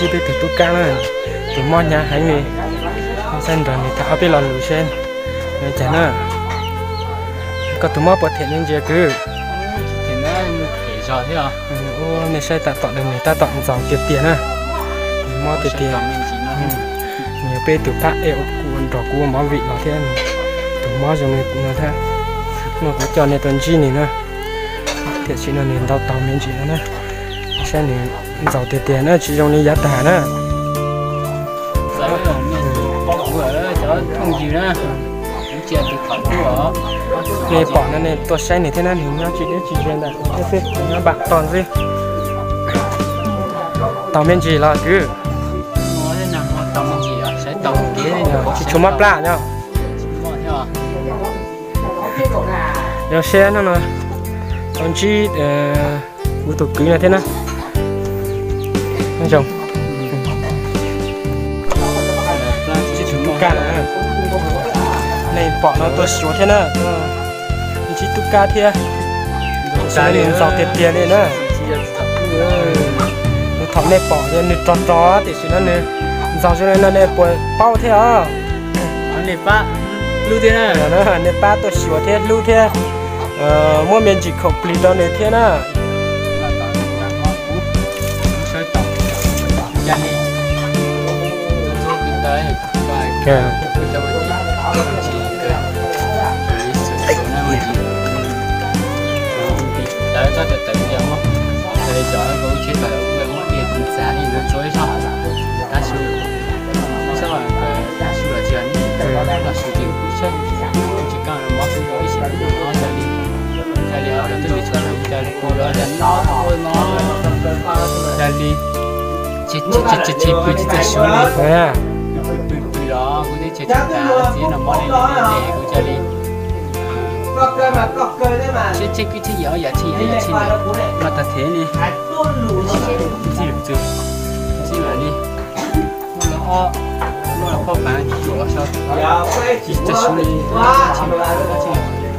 Ib peb tus tub kab na, tus mob hnyav heev li, saib nrog nws tham ob peb lo lus seb nws cas na. Koj tus mob puas them me ntsis kwv? Ua nej saib tab tom nws tab tom ntxaus tiag tiag na, nws mob tiag tiag. Nws yog peb tus phab ej uas nrog kuv ua movie vim los thiab, tus mob zoo li no thiab. Hnub no kuv coj nej tuaj ntsib nws na, tiam sis no nws ntaus taus me ntsis no na. Saib nws ntxaus tiag tiag na, tsis zoo li yav tag na. Nej pom no nej tuaj saib nws thiab na, nws nyob tsis deb tsis ze ntawm kuv thiab xwb, nws nyob npam tog xwb. Taus me ntsis los kwv? Tsis tshua mob plab no. Yog seb no no, tau ntsib kuv tus kwv no thiab na. Zoo. Tub kab na, nej pom no tuaj xyuas thiab na, ntsib tub kab thiab. Nws ntxaus tiag tiag li na. Nws thaum nej pom nws rog rog tiam sis no nws ntxaus zoo li no nej puas paub thiab os? Nej pab tuaj xyuas thiab hlub thiab, muab me ntsis khaum plig rau nws thiab na.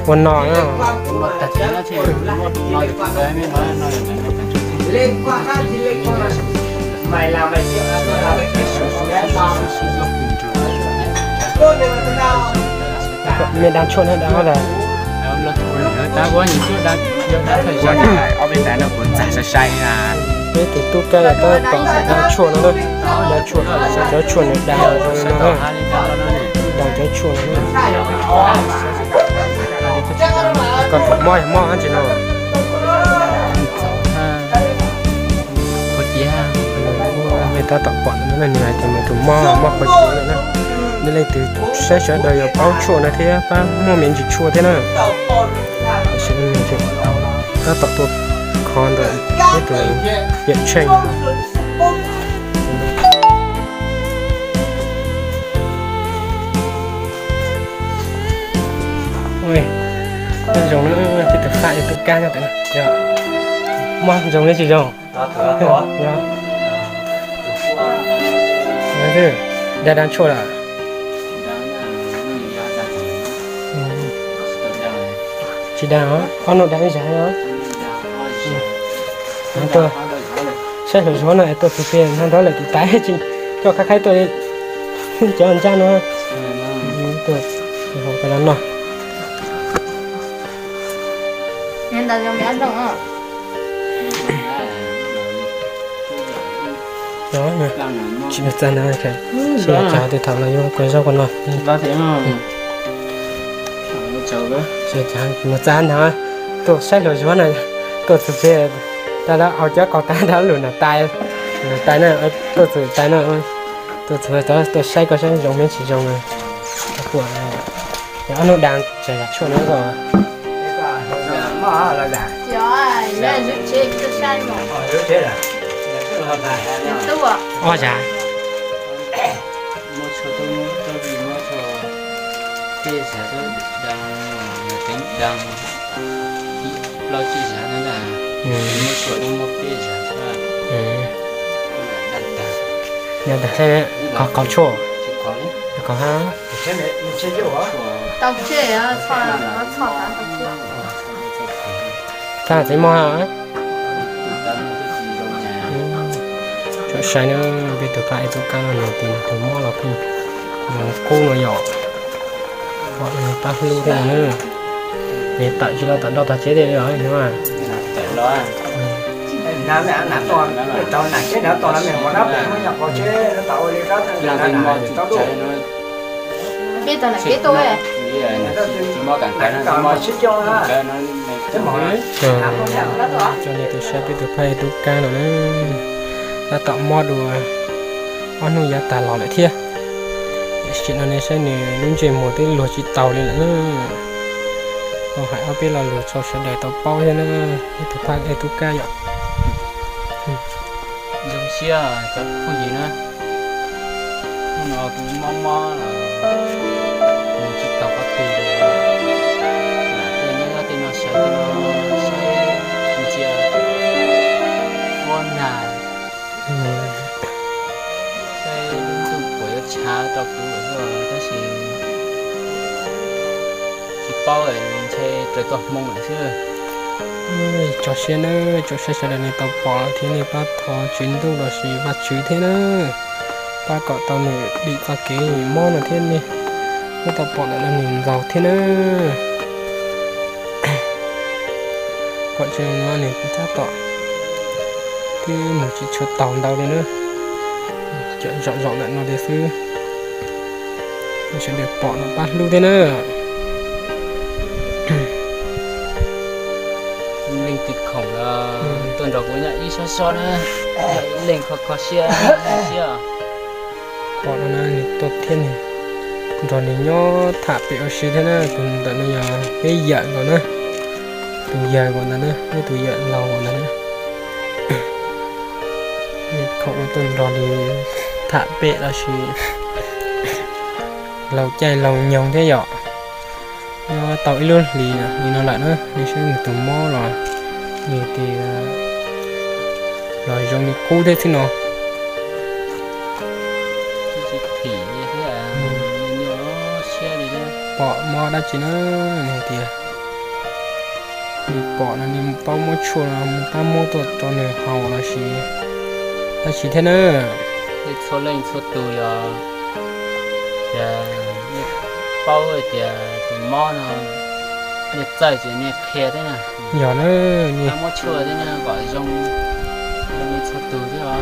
Ua no na. Me dab tshuaj na dab os. Peb tus tub kab tab tom dab tshuaj no na. Dab tshuaj, cov tshuaj nws dag zoo li no na. Dag cov tshuaj no na. Koj tus mob yog mob dab tsi no? Nej tab tom pom no na, nws hais tias nws tus mob mob qhuav cev lawm na. Nej leej twg saib sawv daws yuav paub tshuaj no thiab pab muaj me ntsis tshuaj thiab na. Tiam sis nws tab tom tuaj kho ntawm ib tug yawm tsheej. Ua zoo na, tib tug faj ib tug kab nyob ntawm no. Mob zoo li tsis zoo? Dag dab tshuaj lawm? Tsis dag, ob nub dag ib zaug os. Tuaj saib hluas Zuag no es tuaj txog pem no nrog lawm tim tas tsis coj qab khaib tuaj li cov ntsaj no. Tuaj hauv koj los noj. Tsis mus txog ntawd, tsis mus txog twb thaum no yuav kua zaub kua no. Tsis mus txog ntawd, tuaj saib hluas Zuag na, tuaj txog pem, tab lawv au cov qaug tas tab lub nam tais, nam tais na, tuaj txog tais na, tuaj txog tuaj saib koj saib zoo me tsis zoo. Ob nub dag tseem yam tshuaj no os. Ob zav. Dag tas, qaug tshuaj, qaug hab. Tau tsev, txhob txiv mog. Saib na, peb tus phaj Ev Tub Kab no nws tus mob los pheej qub no yom. Pom no pab hlub thiab no na. Nws tawm tsis los tawm nrog tog tsev tiag li os. Coj nej tus saib peb tus phaj Ev Tub Kab no na, tab tom mob dua ob hnub yav tag los lawm thiab. Tiam sis no nej saib nws lub ntsej muag twb luag tsis taus li lawm na. Hais ob peb lo lus rau sawv daws tau paub thiab na, ib tug phaj Ev Tub Kab yom. Zoo siab cov phooj ywg na, hnub no kuv mob mob los mus tsis tau qhov twg li, lam tuaj nyob tej no sawv tej no saib ntsia huab nag, saib lub ntuj puas yuav tshav rau kuv lawm xwb tab sis tsis paub, ntshe raws txoj hmoo lawm xwb. Tso siab na, tso siab sawv daws nej tau pom thiab nej pab thov tswv ntuj lossis Vajtswv thiab na, pab kom tau nws dim txoj kev mob no thiab nej muab tau pom ntawm no nws ntxaus thiab na. Pom tseeb no nws tab tom twb mus tsis tshua taus ntau li na, zaum zaum ntawm no li xwb. Sawv daws pom no pab hlub thiab na. Leej twg khoom los tuaj nrog kuv nyob ib sob sob na, ib leeg kho kho siab siab. Pom no na nws tuaj thiab, nrog nws nyob tham pem ua si thiab na. Tus ntawm no yog peb yawm nkaus na, tus yawg nkaus ntawd na, peb tus yawm laus nkaus ntawd na. Khoom no tuaj nrog nws tham pem lossis laug caij laug nyoog thiab yom. Nyob tau ib lub hlis li no lawm na, nej saib nws tus mob los nws tias los zoo li qub thiab xwb no. Pom mob dab tsi na, nws tias nws pom no nws paub muab tshuaj no mus pab muab tuaj rau nws haus lossis dab tsi thiab na. Txhua leej txhua tus yog tias nej paub tias tus mob no nej txawj ces nej qhia thiab na. Yog na, nej muab tshuaj thiab na kom zoo, zoo li txhua tus thiab os.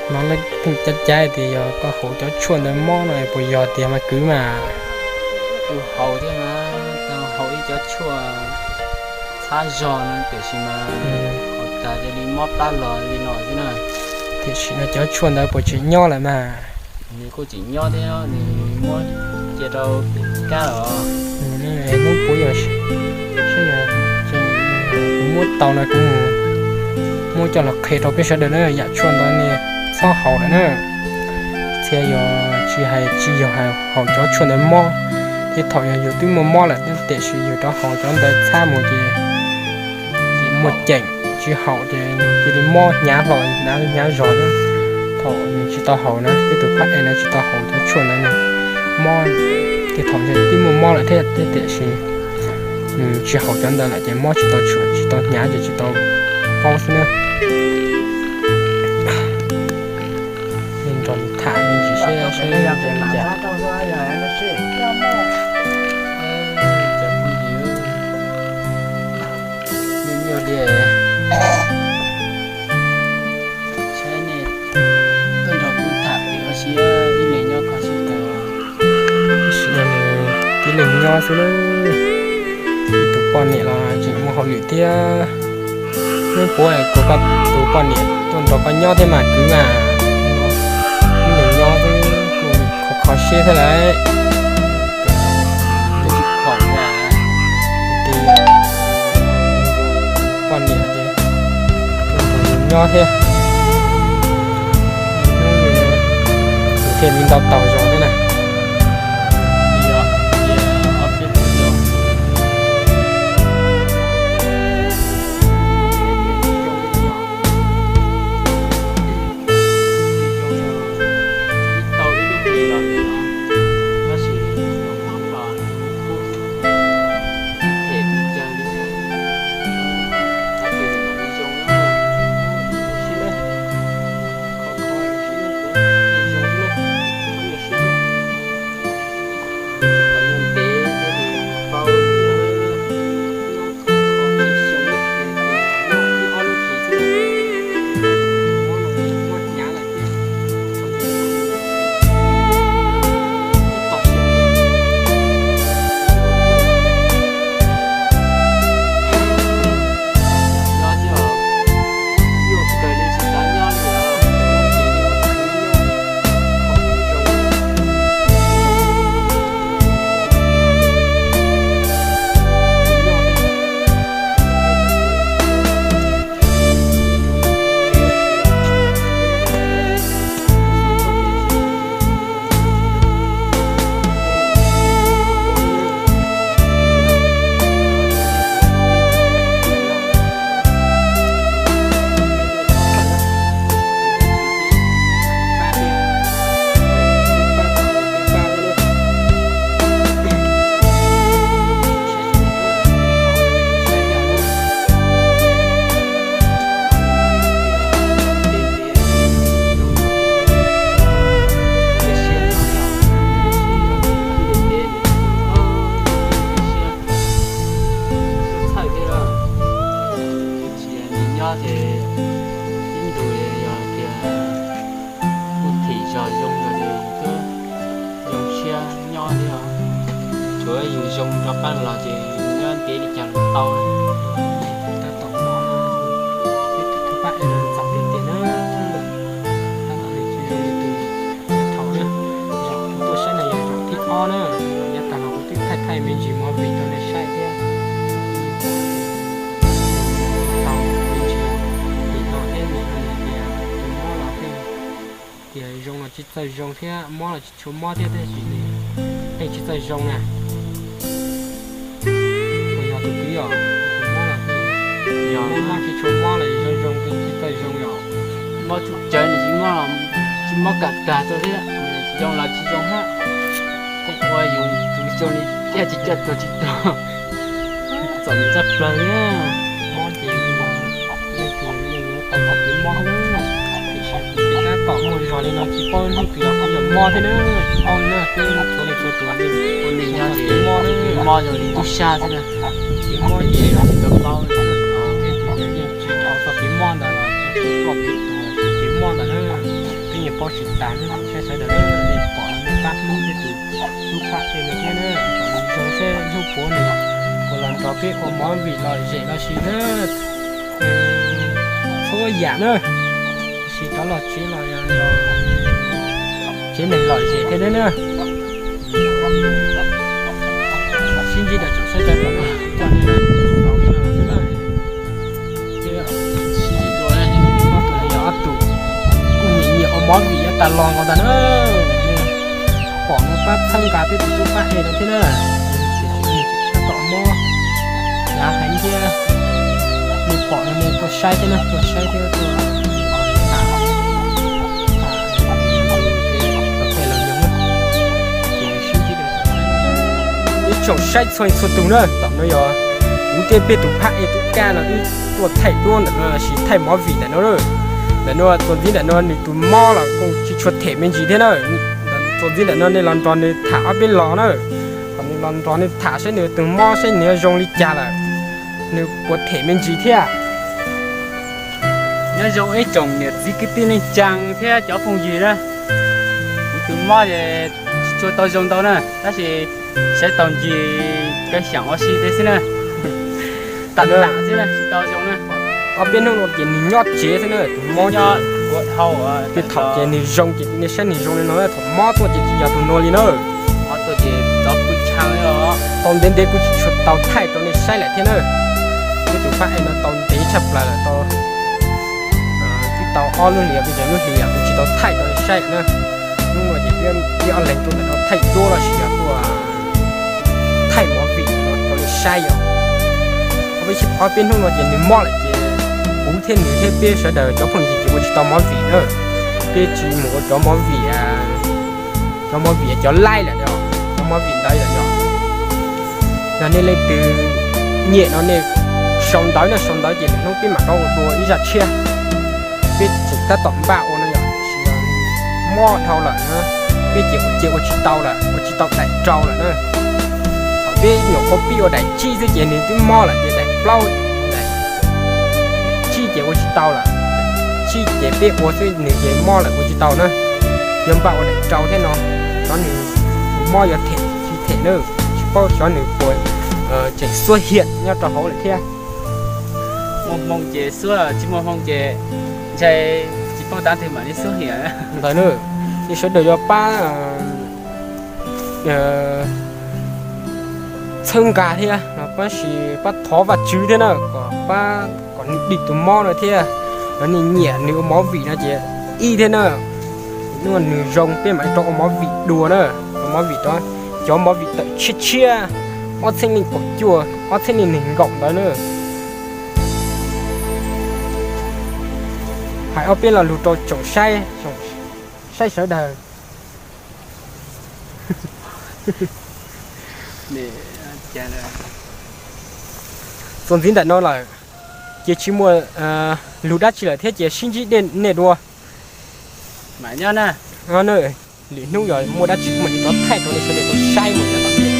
No leej twg cab cab tias yog koj haus cov tshuaj ntawd mob no puas yog tiag mas kwv mas? Kuv haus thiab mas, tau haus ib cov tshuaj txhab zog no tiam sis mas haus tas cia li mob plab los li no xwb na. Tiam sis no cov tshuaj ntawd puas tseem nyob lawm mas? Nws kuj tseem nyob thiab, nws muab cia rau kab los. Hnub puav yog saib yog kuv muab tau no kuv mus muab coj los qhia rau peb sawv daws na, yam tshuaj ntawd nej txhob haus lawm na. Txhia yog tsis hais tsis yog hais haus cov tshuaj ntawd mob, tej thaum yog yus twb muaj mob lawm tiam sis yus rov haus cov ntawd txhab mus ces muaj ceem tsis haum ces cia li mob hnyav hlo hnyav zog na. Thaum nws tsis tau haus na, peb tus phaj Ev no tsis tau haus cov tshuaj ntawd nws mob, tej thaum ntshe twb muaj mob lawm thiab tiam sis nws tsis haus cov ntawd lawm ces mob tsis tau tshuaj tsis tau hnyav ces tsis tau paub xwb na. Nej nrog nws tham me ntsis seb seb li cas. Cov phooj ywg, nyuaj nyuaj li. Saib nej tuaj nrog kuv tham pem ua si, ib leeg nyob kho siab kawg. Tab sis no nws tib leeg nyob xwb na, tus poj niam los tseem mus hauj lwm thiab. Hnub puav kuv koj tus poj niam tuaj nrog koj nyob thiab mas kwv mas. Ib leeg nyob xwb kuj kho kho siab thiab lauj. Tus poj niam ces tuaj nrog nws nyob thiab. Hnub tus thiaj li ntau taus zog thiab na. Yog zoo los ces yus twb zoo siab nyob thiab os. Tsuav yus zoo rov qab los ces nyob ntev li cas los tau. Tab tom mob, peb tus thawj pab es los txog tiag tiag na. Tab tom li tsis zoo li tus thaum na. Zaum kuv tuaj saib no yog zaum thib ob na. Yav tag los kuv twb thaij thaij me ntsis movie rau nej saib thiab. Tau me ntsis, tim no thiab me ntsis tias tus mob los pheej tias zoo los tsis txawj zoo thiab, mob los tsis tshua mob thiab, tab sis pheej tsis txawj zoo na. Puas yog tus kwv yom? Tus mob los pheej yog mob tsis tshua mob los zoo zoo, pheej tsis txawj zoo yom? Mob tsuj cawv nws tsis mob los tsis mob kam tag rau thiab, zoo los tsis zoo thiab. Kuj ua yus tus zoo li tiaj tsis coj tuag tsis tuag. Txom nyem tshaj plaws li. Mob ces leej twg leej yuav tau txoj kev mob na. Tiam sis kuv tab tom muaj zog li no tsis paub hnub twg los kuv yuav mob thiab na. Tsis paub na, peb txhua leej txhua tus ua neej nyob ces mob na, mob zoo li tub sab xwb na. Kev mob ces tsis tau paub, tej tus ces yeej tsis dhau txoj kev mob ntawd los tsis tuaj pem tus kev mob ntawd na. Peb yeej paub tsis tas na, saib sawv daws nej pom los nej pab hlub peb tus tub phaj tej no thiab na, kom nws zoo seb hnub puav nws puas los nrog peb ua movie lom zem los sis na, txhua yam na, sis rov los tsev los yog tsev neeg lom zem thiab na. Sib ntsib rau tsoom saib sawv daws na, coj nej los tau na. Sib ntsib dua, ob tug no yog ob tug kuj nyiam nyiam ua movie yav tas los nkaus ntag na. Pom no pab txhawb nqa peb tus tub phaj es no thiab na. Tab tom mob hnyav heev thiab, nej pom no nej tuaj saib thiab na, tuaj saib thiab tuaj tham, los pem los nyoog na. Ces sib ntsib rau ib tsoom saib txhua txhua tus na, tom no yog kuv thiab peb tus phaj es tus kaj no wb tuaj thaij duab ntawm no los sis thaij movie ntawm no na. Ntawm no txuas ntxiv ntawm no nws tus mob los kuj tsis tshua them me ntsis thiab na. Txuas ntxiv ntawm no nej los nrog nws tham ob peb los na. Kom nws los nrog nws tham saib nws tus mob saib nws zoo li cas lawm, nws puas them me ntsis thiab. Nyob zoo ib tsoom niam txiv kwv tij neej tsaa thiab cov phooj ywg na. Kuv tus mob es tsis tshua tau zoo ntau na, tab sis sawv tau ncig kaw xyaam ua si thiab xwb na. Tam tam xwb na, tsis tau zoo na. Ob peb hnub no ces nws nyob tsev xwb na, tus mob. Tej thaum ces nws zoo ces nej saib nws zoo li no, thaum mob tuaj ces tsis yog tus nuav li na. Tau ntev ntev kuv tsis tshua tau thaij rau nej saib lawm thiab na. Peb tus phaj es no tau ntev tshaj plaws lawm, tau twb tau ob lub hlis, peb cov lub hlis kuv tsis tau thaij rau nej saib lawm na. Hnub no ces peb ob leeg tuaj ntawm no thaij duab los sis yog tuaj thaij movie no rau nej saib yom. Ob peb hnub no ces nws mob lawm ces kuv thiab nws thiab peb sawv daws cov phooj ywg ces ua tsis tau movie na. Peb tsis mus ua cov movie, cov movie cov laib lawm, cov movie ntawd lawm yom. Yog nej leej twg nyiam no nej sau ntawv na, sau ntawv ces lwm hnub peb mam rov ua dua ib zaj tshiab. Peb tseem tab tom npaj ua no yom, tiam sis mob dhau lawm na, peb ces ua ces ua tsis tau lawm, ua tsis tau daim rau lawm na. Thaum peb nyuam qhuav pib ua daim tsib xwb ces nws twb mob lawm ces daim plaub, daim tsib ces ua tsis tau lawm. Tsib ces peb ua xwb nws ces mob lawm ua tsis tau na. Yuav npaj ua daim rau thiab no, xyov nws mob yuav them tsis them na, tsis paub xyov nws puas tseem xuab hiam nyob rau hauv lawm thiab. Muaj hmoo ces xuab, tsis muaj hmoo ces ntshai tsis paub tav twg mam li xuab hiam ntawd na. Nej sawv daws yuav pab txhawb nqa thiab pab, pab thov Vajtswv thiab na, kom pab kom nws dim tus mob no thiab. Yog nej nyiam nws ua movie no ces ib thiab na, nws zoo peb mam rau ua movie dua na, ua movie rau cov movie tawm tshiab tshiab, ob txhiab nees nkaum cuaj, ob txhiab nees nkaum ntawd na. Hais ob peb lo lus rau tsoom saib, saib sawv daws. Txuas ntxiv ntawm no lawm ces tsis muaj lus dab tsi lawm thiab ces sib ntsib dej nej dua. Lwm hnub yog muaj dab tsi kuv mam li rov thaij rau nej sawv daws tau saib mus.